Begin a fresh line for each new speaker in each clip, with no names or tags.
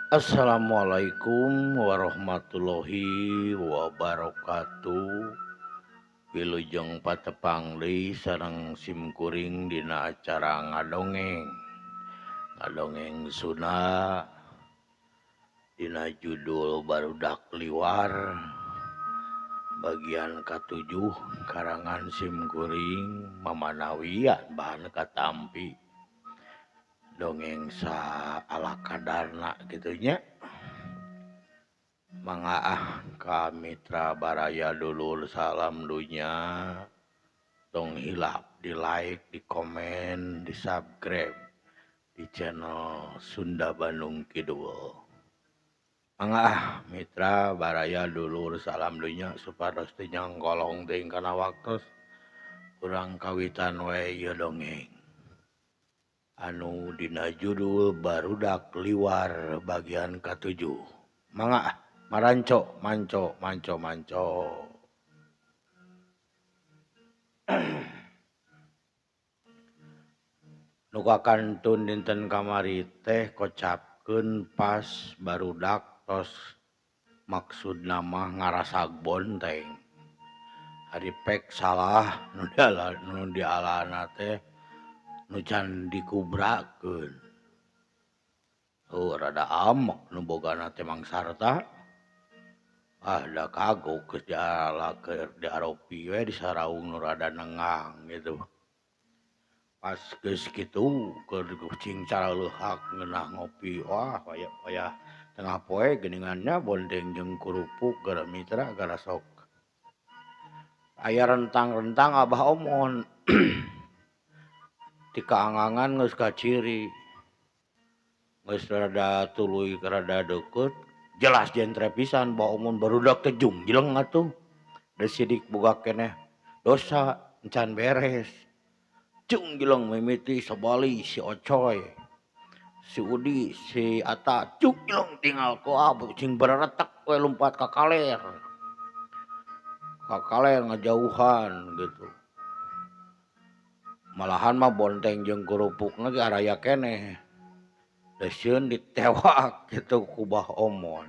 Assalamualaikum warahmatullahi wabarakatuh. Wilujeng patepang deui sareng simkuring dina acara ngadongeng. Ngadongeng Sunda dina judul Barudak Liwar bagian katujuh karangan simkuring mamanawian bahan katampi. Dongeng sa ala kadarna kitu nya. Mangga ah ka mitra baraya dulur salam dunya. Tong hilap di like, di komen, di subscribe di channel Sunda Bandung Kidul. Mangga ah mitra baraya dulur salam dunya supados teu nyangkolong teuing kana waktos urang kawitan we ieu dongeng. Anu dina judul Barudak Liwar bagian katujuh. Mangga ah maranco manco manco manco. Nu kakantun dinten kamari teh kocapkeun pas barudak tos maksudna mah ngarasag bonteng. Ari pek salah nu dialana teh nu can dikubrakeun. Oh rada amek nu bogana teh Mangsarta. Ah da kagok geus diala keur diaropi we di saraung nu rada nengang gitu. Pas geus kitu keur cing caraleuhak ngeunah ngopi wah wayah tengah poe geuningannya bonteng jeung kerupuk gara mitra gara sok. Aya rentang-rentang Abah Omon. Ti kaangangan geus kaciri. Geus rada tuluy rada deukeut jelas jentre pisan Bah Omon barudak teh jungjleng atuh. Da sidik boga keneh dosa encan beres. Jungjleng mimiti sabali si Ocoy, si Udi, si Ata jungjleng tinggal ku abah cing bareretek we lumpat ka kaler. Ka kaler ngajauhan gitu. Malahan mah bonteng jeung kerupukna ge araya keneh. Da sieun ditewak kitu ku Bah Omon.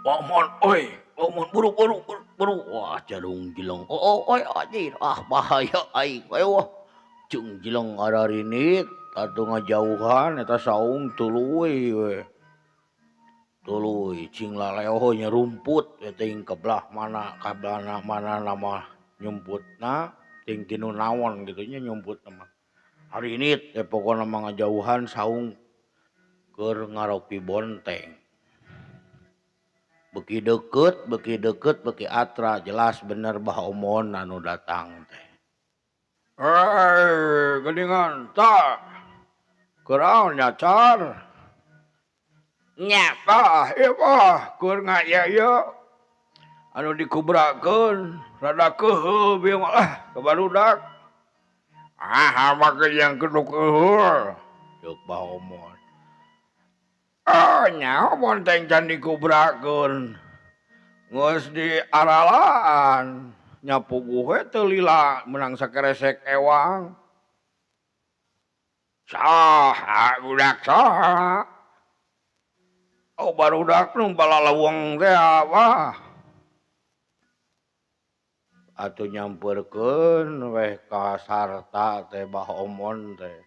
Omon euy, Omon buru buru buru. Wah jadung jileng. Oh oi anjir, ah bahaya aing. Wah jeung jileng ararinit atuh ngajauhan eta saung tuluy we. Tuluy cing laleoh nya rumput we teuing ka belah mana ka belah mana mah nyumputna ting tinu naon kitu nya nyumputna mah. Harinit teh pokona mah ngajauhan saung keur ngaropi bonteng. Beuki deukeut, beuki deukeut, beuki atra jelas bener Bah Omon anu datang teh. Geuningan tah. Keur naon nyacar? Nya tah ieu mah keur ngaya ieu anu dikubrakeun rada keuheuh bieu mah lah ka barudak. Ah make yang kudu keuheuh ceuk Bah Omon. Oh nyaho bonteng can dikubrakeun. Geus diaralaan nya puguh we teu lila meunang sakeresek ewang. Saha budak saha? Oh barudak nu balaleuweung teh wah. Atuh nyamperkeun weh ka Sarta teh Bah Omon teh.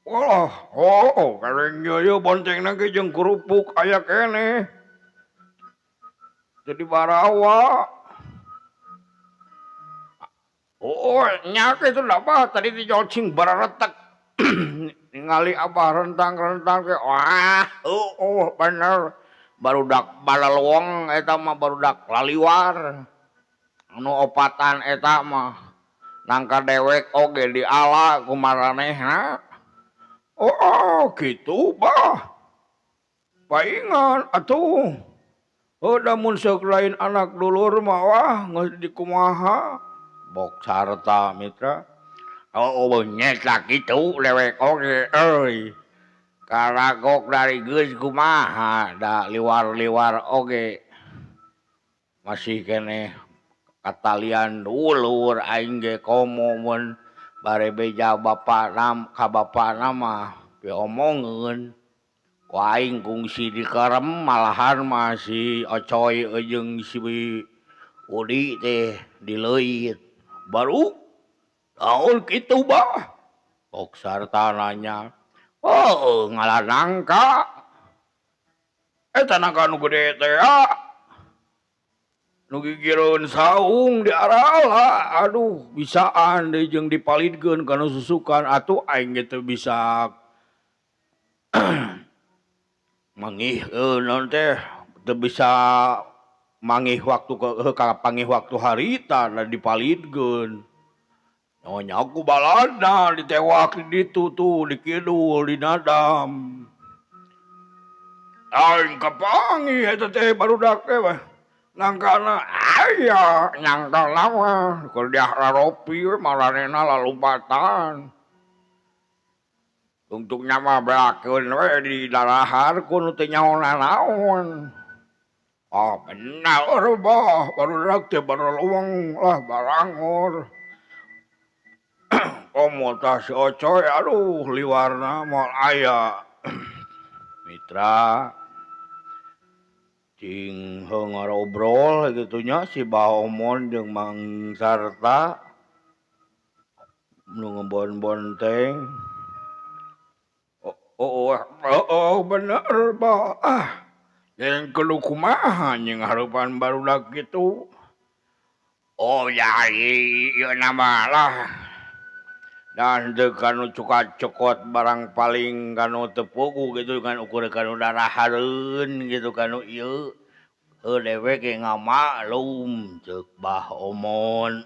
Walah, oh kareng ieu bontengna ge jeung kerupuk aya keneh. Jadi barawa. Oh nya kitu da Bah tadi dijocing bareretek. Ningali Abah rentang-rentang teh wah heueuh bener. Barudak balaleuweung eta mah barudak laliwar. Anu opatan eta mah nangka dewek oge diala ku maranehna. Oh kitu Bah. Paingan atuh. Heuh da mun seuk lain anak dulur mah wah geus dikumaha. Bok sarta mitra. Oh nyeta kitu dewek oge euy. Karagok dari geus kumaha da liwar-liwar oge. Masih keneh katalian dulur aing ge komo mun bare beja bapa ka bapana mah. Piomongeun ku aing kungsi dikerem malahan mah si Ocoy jeung si Udi teh dileuit. Baru naon kitu bah? Kok sarta nanya. Oh, ngalah nangka. Eta nangka nu gede teh ya. Nu gigireun saung di arala. Aduh, bisaan deui jeung dipalidkeun kana susukan atuh aing ge teu bisa mangih naon teh teu bisa mangih waktu ke kapangih waktu harita da dipalidkeun. Nyonya ku balada ditewak di ditu tuh di kidul di nadam. Aing kapanggih eta teh barudak teh mah. Nangkana aya nyangka mah keur diararopi we maranehna lalumpatan. Tungtungna mah beakeun we di darahar ku nu teu nyaho nanaon. Ah bener bah barudak teh baroloweng lah barangor. Komo tah si Ocoy aduh liwarna moal aya. Mitra cing heuh ngarobrol kitu nya si Bah Omon jeung Mang Sarta nu ngebon-bonteng. Oh, oh, bener bah. Ah, jeung kudu kumaha jeung hareupan barudak kitu. Oh ya ieu mah lah. Dan teu kanu cukat cokot barang paling kanu teu puguh gitu kan ukur kanu darahareun gitu kanu ieu. Heuh dewek ge ngamaklum ceuk Bah Omon.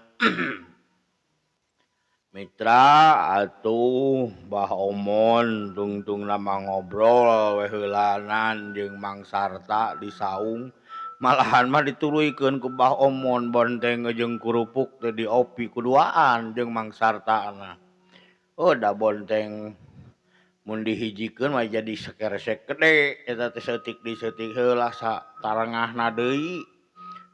Mitra atuh Bah Omon tungtungna mah ngobrol we heulanan jeung Mang Sarta di saung. Malahan mah dituluykeun ku Bah Omon bonteng jeung kurupuk teh diopi kuduaan jeung Mang Sartana. Oh da bonteng mun dihijikeun mah jadi sekeresek gede eta teh saeutik deui saeutik heula satarengahna deui.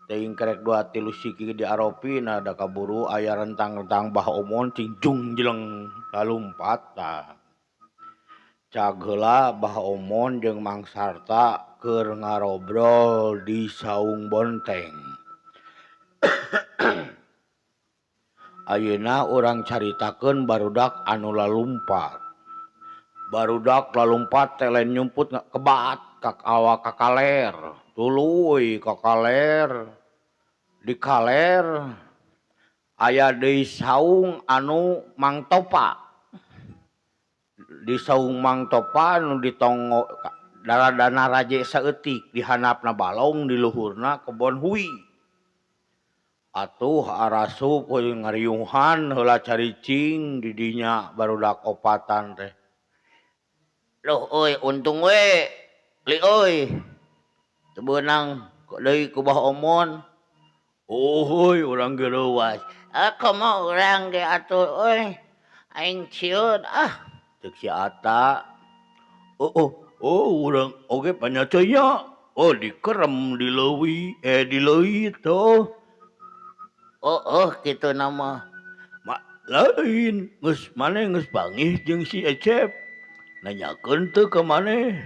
Teuing kerek 2 3 siki diaropi nah da kaburu aya rentang-rentang Bah Omon cing jung jeleng lalumpat tah. Cag heula Bah Omon jeung Mang Sarta keur ngarobrol di saung bonteng. Ayeuna urang caritakeun barudak anu lalumpat. Barudak lalumpat teh lain nyumput kebat ka awak ka kaler, tuluy ka kaler. Di kaler aya deui saung anu Mang Topa. Di saung Mang Topa nu ditonggo daradana raje saeutik di handapna balong di luhurna kebon hui. Atuh arasup ngariuhan heula caricing di dinya barudak opatan teh. Loh euy untung we li euy. Teu beunang deui ku Bah Omon. Uhuy urang ge leuwas. Ah komo urang ge atuh euy. Aing cieun ah ceuk si Ata. Oh, oh urang oge panyaceu nya. Oh dikerem di leuwi di leuit tuh. Oh, oh kitu nama. Ma lain geus maneh geus panggih jeung si Ecep. Nanyakeun teu ka maneh?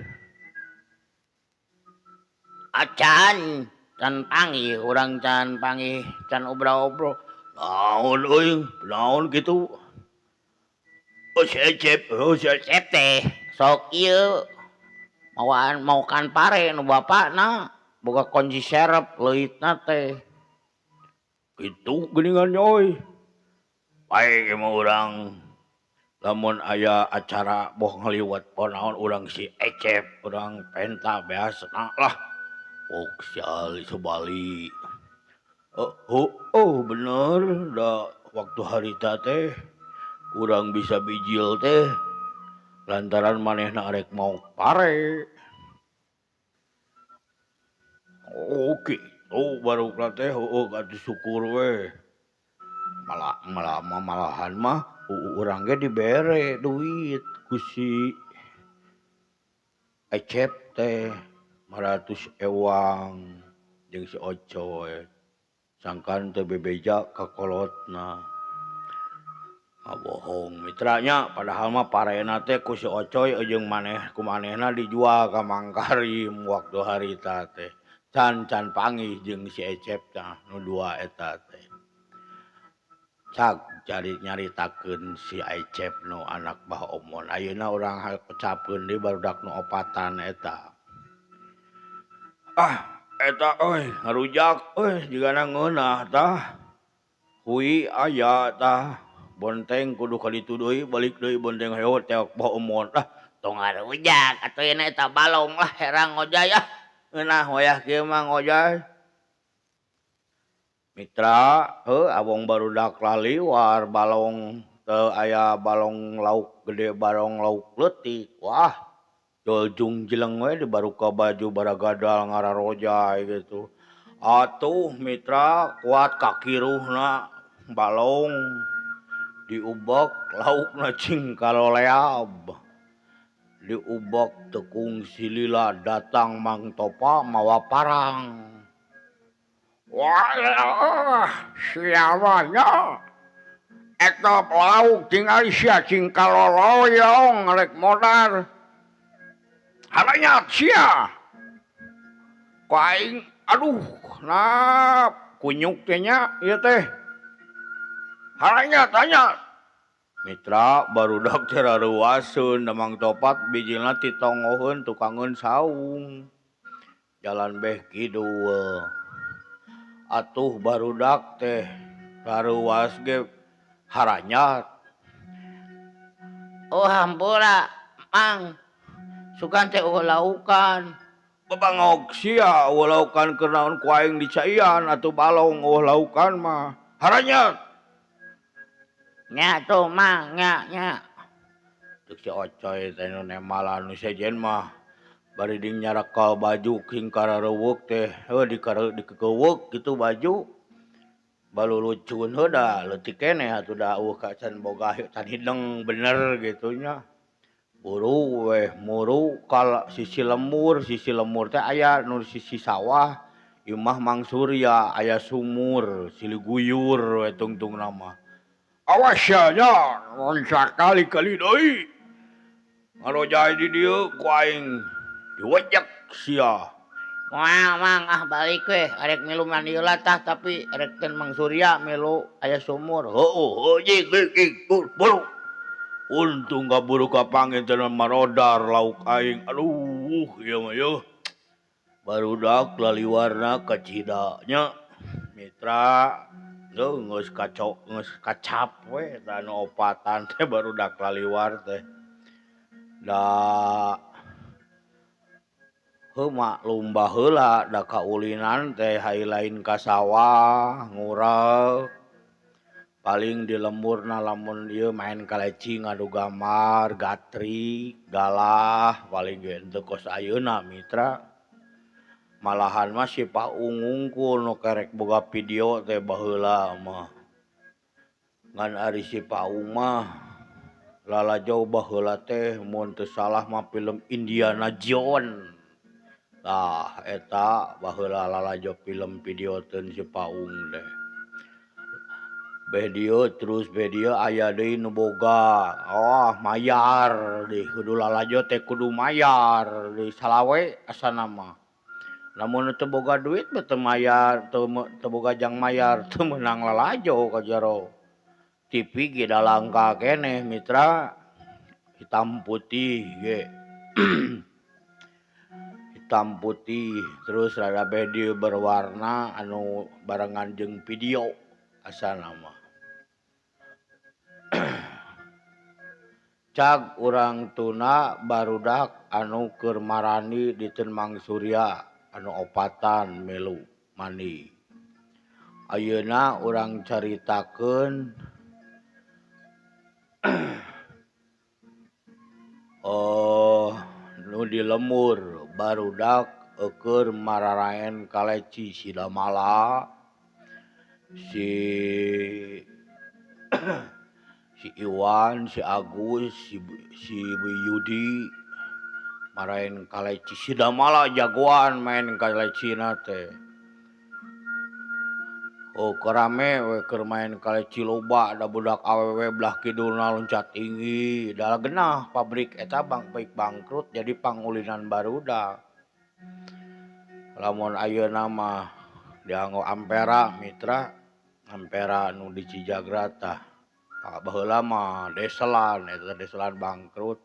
Acan, can panggih urang can panggih can obrol-obrol. Naon euy, naon kitu? Oh si Ecep, oh si Ecep teh sok ieu mawaan maokan pare nu bapakna boga kunci serep leuitna teh. Kitu geuningan euy. Bae mah urang lamun aya acara boh ngaliwet poe naon urang si Ecep urang penta beasna lah. Pok si Ali Sobali. Oh, oh bener da waktu harita teh urang bisa bijil teh lantaran manehna arek maok pare. Oke. Oh baru teh oh atuh syukur we. Malah malah malahan mah urang ge dibere duit ku si Ecep teh 500 ewang jeung si Ocoy. Sangkan teu bebeja ka kolotna. Ngabohong mitranya padahal mah parena teh ku si Ocoy jeung maneh ku manehna dijual ka Mang Karim waktu harita teh. Can panggih jeung si Ecep tah nu dua eta teh. Cag cari nyaritakeun si Ecep nu anak Bah Omon. Ayeuna urang kecapkeun deui barudak nu opatan eta. Ah, eta euy ngarujak euy jigana ngeunah tah. Hui aya tah. Bonteng kudu ka ditu deui balik deui bonteng hayo teok Bah Omon. Ah, tong ngarujak atuh ayeuna eta balong lah herang ngojay ah. Ngeunah wayah kieu mah ngojay. Mitra, heuh abong barudak laliwar balong teu aya balong lauk gede balong lauk leutik. Wah, joljung jeleng we dibaruka baju baragadal ngararojay gitu. Atuh mitra kuat kakiruhna balong diubek laukna cing kaloleab. Diubek tekung silila datang Mang Topa mawa parang.
Wah, siawanya eta lauk tingali sia cing kaloloyong rek modar. Haranyat sia. Ku aing aduh nah kunyuk teh nya ieu teh. Haranyat tanya.
Mitra barudak teh rareuwaseun da Mang Topat bijilna titongoheun tukangeun saung. Jalan beh kidul. Atuh barudak teh rareuwas ge haranyat. Oh hampura Mang. Sugan teh eueuh laukan. Babangok sia eueuh laukan keur naon ku aing dicaian atuh balong eueuh laukan mah. Haranyat. Nya tuh Mang nya nya. Ceuk si Ocoy teh nu nemalan nu sejen mah. Bari ding nyarekal baju king karareuweuk teh heuh dikekeuweuk kitu baju. Balulucun heuh da leutik keneh atuh da eueuh ka can boga can hideng bener gitu nya. Buru weh muru kal sisi lemur teh aya nu sisi sawah imah Mang Surya aya sumur silih guyur we tungtungna mah.
Awas sia nya mun sakali-kali deui.
Ngarojay di dieu ku aing diwejek sia. Moal Mang ah balik we arek milu mandi heula tah tapi arek teh Mang Surya milu aya sumur. Heueuh heuh jig jig buru. Untung kaburu kapanggih teh marodar lauk aing. Aduh ieu mah yeuh. Barudak laliwarna kacida nya. Mitra geus kacok geus kacap we eta nu opatan teh barudak laliwar teh. Da heuh maklum baheula da kaulinan teh hai lain ka sawah ngurek. Paling di lemburna lamun ieu main kaleci ngadu gambar, gatrik, galah paling ge henteu kos ayeuna mitra. Malahan mah si Paung ngungkul nu kerek boga video teh baheula mah. Ngan ari si Paung mah lalajo baheula teh mun teu salah mah film Indiana Jones. Tah eta baheula lalajo film videoteun si Paung teh. Beh dieu terus beh dieu aya deui nu boga. Oh mayar deui kudu lalajo teh kudu mayar deui salawe asana mah. Lamun teu boga duit mah teu mayar teu boga jang mayar teu meunang lalajo ka jero. TV ge da langka keneh mitra hitam putih ge. Hitam putih terus rada beh dieu berwarna anu barengan jeung video asana mah. Cag urang tuna barudak anu keur marani di Teu Mang Surya anu opatan milu mandi. Ayeuna urang caritakeun nu di lemur barudak keur mararaen kaleci si Damala, si si Iwan, si Agus, si Yudi maraen kaleci. Si Damala jagoan main kalecina teh. Oh rame we keur main kaleci loba da budak awewe belah kidulna loncat tinggi da genah pabrik eta bang baik bangkrut jadi pangulinan barudak. Lamun ayeuna mah dianggo Ampera mitra Ampera nu di Cijagra tah. Baheula mah deselan eta deselan bangkrut.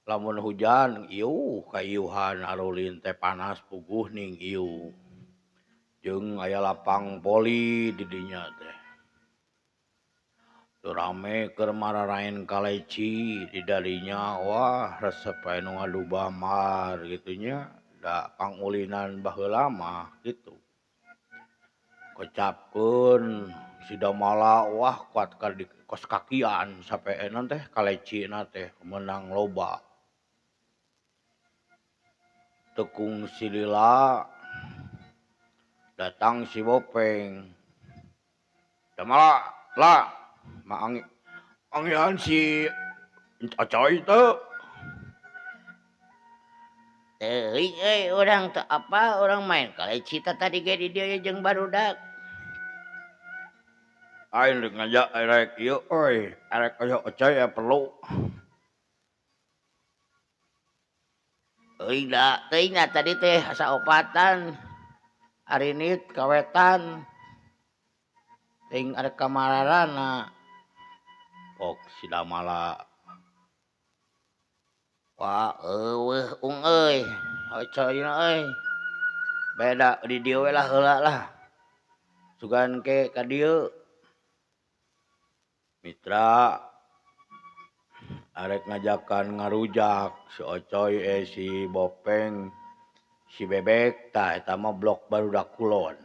Lamun hujan iuh kaiuhan arulin teh panas puguh ning iuh. Jeung aya lapang voli di dinya teh. Teu rame keur mararaen kaleci di darinya wah resep aya nu ngadu bamar kitu nya da pangulinan baheula mah kitu. Kocapkeun sidamala wah kuat ka di kos kakian sapeena teh kalecina teh meunang loba. Teu kungsi lila datang si Bopeng. Damala la maangi anggihan si Acoy teu.
Teuing euy urang teu apa urang main kaleci teh tadi ge di dieu jeung barudak.
Aing rek ngajak rek ieu euy, arek aya Acoy aya perlu.
Teuing da, teuing da tadi teh asa opatan. Arinit kawetan. Teuing arek ka mararana.
Ok si Damala.
Wah eueuh ung euy, Acoyna euy. Beda di dieu we lah heula lah.
Sugan ke ka dieu. Mitra arek ngajakan ngarujak si Ocoy si Bopeng si Bebek tah eta mah blok barudak kulon.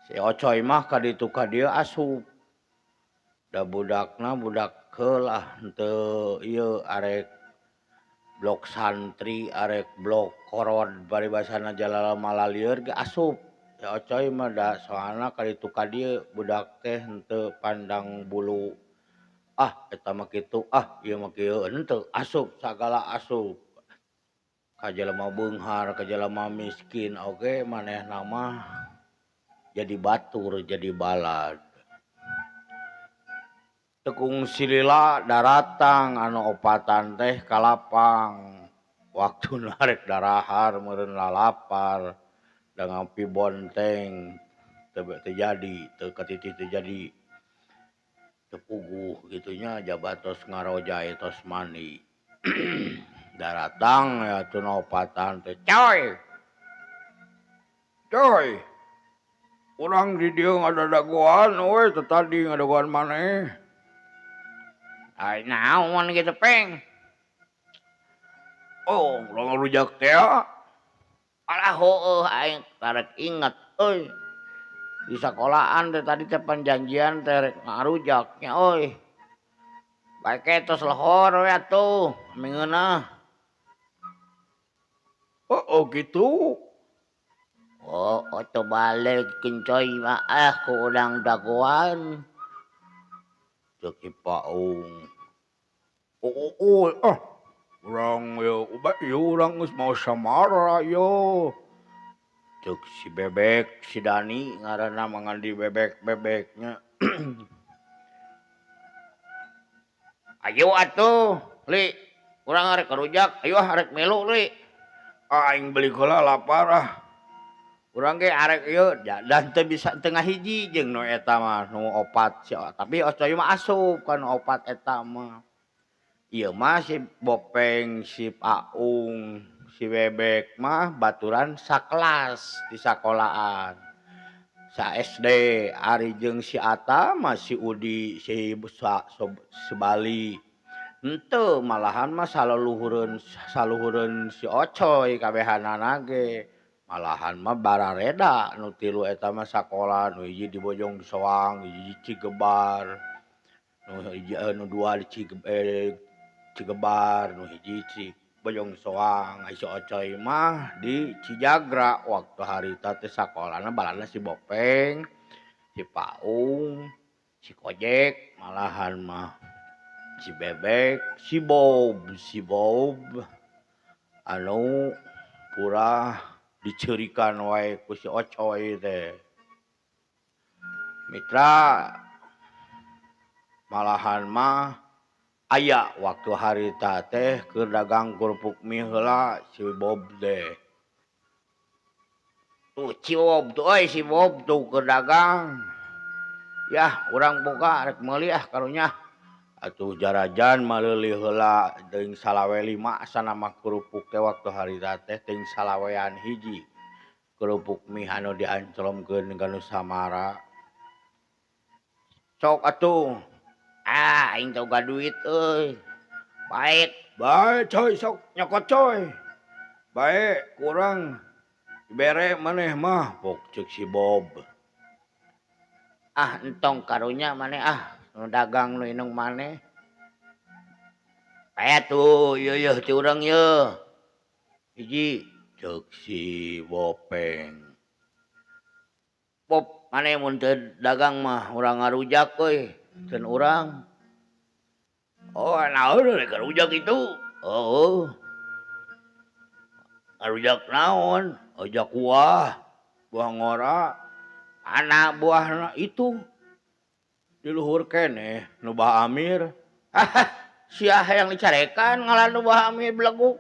Si Ocoy mah ka ditu ka dieu asup. Da budakna budak heulah henteu ieu arek blok santri arek blok korod paribasana jalala malalieur ge asup. Si Ocoy mah da soalna ka ditu ka dieu budak teh henteu pandang bulu. Ah eta mah kitu, ah ieu mah kieu, henteu asup sagala asup. Ka jelema beunghar, ka jelema miskin oge manehna mah jadi batur, jadi balad. Teu kungsi lila daratang anu opatan teh ka lapang. Waktuna rek darahar meureun lalapar da ngampi bonteng teu jadi, teu katitih teu jadi. Teu puguh kitu nya jaba tos ngarojay tos mandi. Daratang ya atuh nu opatan teh, "Coy!
Coy. Urang di dieu ngadadagoan we teu tadi ngadagoan maneh."
Ai naon kitu Peng?
Oh, urang ngarujak teh.
Alah heueuh aing karek inget euy. Di sakolaan teh tadi teh panjanjian teh rek ngarujak nya euy. Bae ke tos lohor we atuh mingeunah.
Oh, gitu.
Oh, oto balik kencoy mah ah ku urang dagoan.
Ceuk si Paung.
Oh, oh, ah. Urang ieu ieu urang geus mawa samara ieu.
Ceuk si Bebek, si Dani ngaranna mah ngan di bebek-bebeknya.
Ayo atuh, Li. Urang arek ngarujak, ayo ah arek milu, Li.
Aing beli heula lapar ah.
Urang ge arek ieu dan teu bisa teu ngahiji jeung nu eta mah nu opat si tapi Ocoy mah asup ka nu opat eta mah. Ieu mah si Bopeng, si Paung, si Bebek mah baturan sakelas di sakolaan. Sa SD ari jeung si Ata mah si Udi si Sebali. Henteu malahan mah saluhureun si Ocoy kabehanana ge. Malahan mah barareda nu tilu eta mah sakola nu hiji di Bojong Soang, hiji Cigebar, nu hiji nu dua di Cigebar, nu hiji di Bojong Soang. Ai si Ocoy mah di Cijagra waktu harita teh sakolana balana si Bopeng, si Paung, si Kojek, malahan mah si Bebek, si Bob anu purah dicerikan wae ku si Ocoy teh. Mitra malahan mah aya waktu harita teh keur dagang kerupuk mie heula si Bob teh. Tuh si Bob tuh euy si Bob tuh keur dagang. Yah urang boga rek meuli ah karunya. Atuh jarajan maleulih heula deung salawe lima asana mah kerupuk teh waktu harita teh teuing salawean hiji. Kerupuk mie anu dianclomkeun ka nu samara. Sok atuh.
Ah aing teh boga duit euy. Baik.
Bae coy sok nyokot coy. Bae kurang dibere maneh mah
pok ceuk si Bob.
Ah entong karunya maneh ah nu dagang nu inung maneh. Aya tuh ieu yeuh ti urang yeuh.
Hiji ceuk si Bopeng.
Bob maneh mun teu dagang mah urang ngarujak euy. Ceun urang.
Oh naon rek ngarujak itu?
Heueuh.
Ngarujak naon? Ojak buah, buah ngora. Ana buahna itu di luhur keneh nu Bah Amir.
Ah, sia hayang dicarekan ngalan nu Bah Amir beleguk.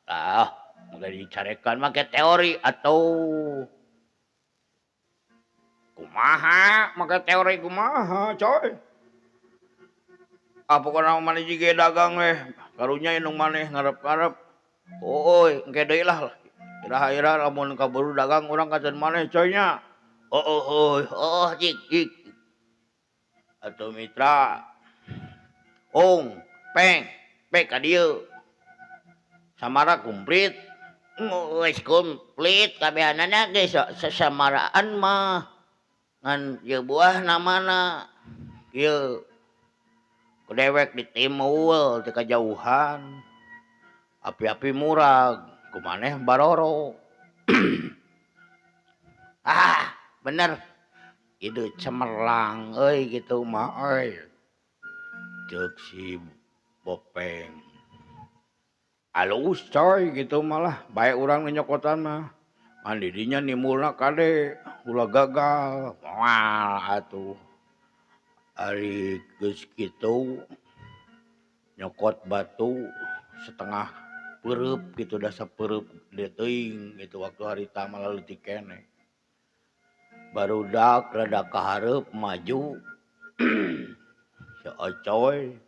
Ah, mun dicarekan make teori atuh.
Kumaha make teori kumaha coy. Ah pokona maneh jiga dagang weh karunya indung maneh ngarep-ngarep.
Heueuy engke deui lah.
Iraha-iraha lamun kaburu dagang urang kaceun maneh coy nya.
Heueuh heueuh jik jik.
Atuh mitra. Ong, peng, pek ka dieu. Samara kumplit.
Geus kumplit kabehanana ge sasamaraan mah. Ngan ieu buahna mana
Ieu. Ku dewek ditimul ti kajauhan. Api-api murag ku maneh baroro.
Ah, bener.
Ide cemerlang euy kitu mah euy. Ceuk si Bopeng. Alus coy kitu malah bae urang nyokotan mah. Ngan di dinya nimbulna kade ulah gagal. Moal atuh. Ari geus kitu nyokot batu setengah peureub kitu da sapeureub gede teuing kitu waktu harita mah leutik keneh. Barudak rada kahareup maju si Ocoy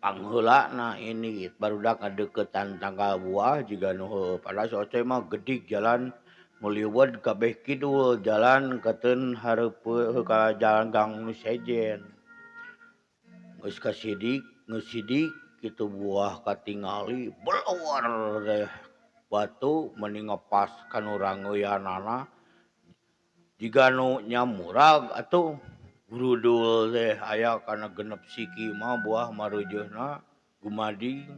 pangheulana ini barudak ngadeukeutan tangkal buah jiga nu heueuh padahal si Ocoy mah gedig jalan ngaliwet kabeh kidul jalan kateun hareupeun ka jalan gang nu sejen. Geus kasidik geus sidik kitu buah katingali beleur teh batu meni ngepas ka nu rangeuyanana jiga nu nyamurag atuh grudul teh aya kana genep siki mah buah mareujeuhna gumading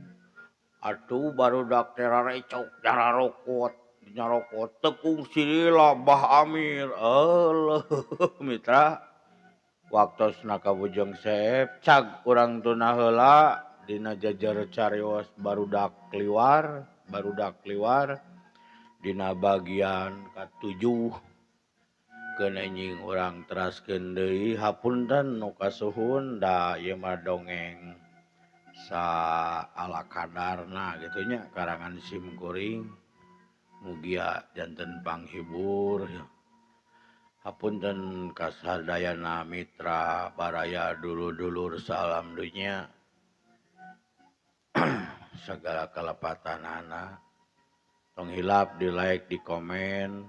atuh barudak teh rarecok nyararokot nyarokot tekung silila Bah Amir euleuh mitra waktosna ka Bujang Seep cag urang tunah heula dina jajar carios barudak liwar dina bagian katujuh keun anjing urang teraskeun deui hapunten nu kasuhun da ieu mah dongeng sa ala kadarna kitu nya karangan sim kuring mugia janten panghibur hapunten kasadayana mitra baraya dulur-dulur salam dunya segala kalepatanana tong hilap di like di komen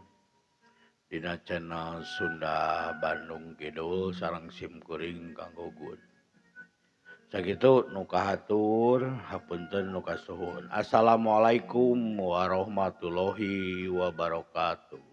dina channel Sunda Bandung Kidul sareng sim kuring Kang Gugun. Sakitu nu kahatur hapunten nu kasuhun. Assalamualaikum warahmatullahi wabarakatuh.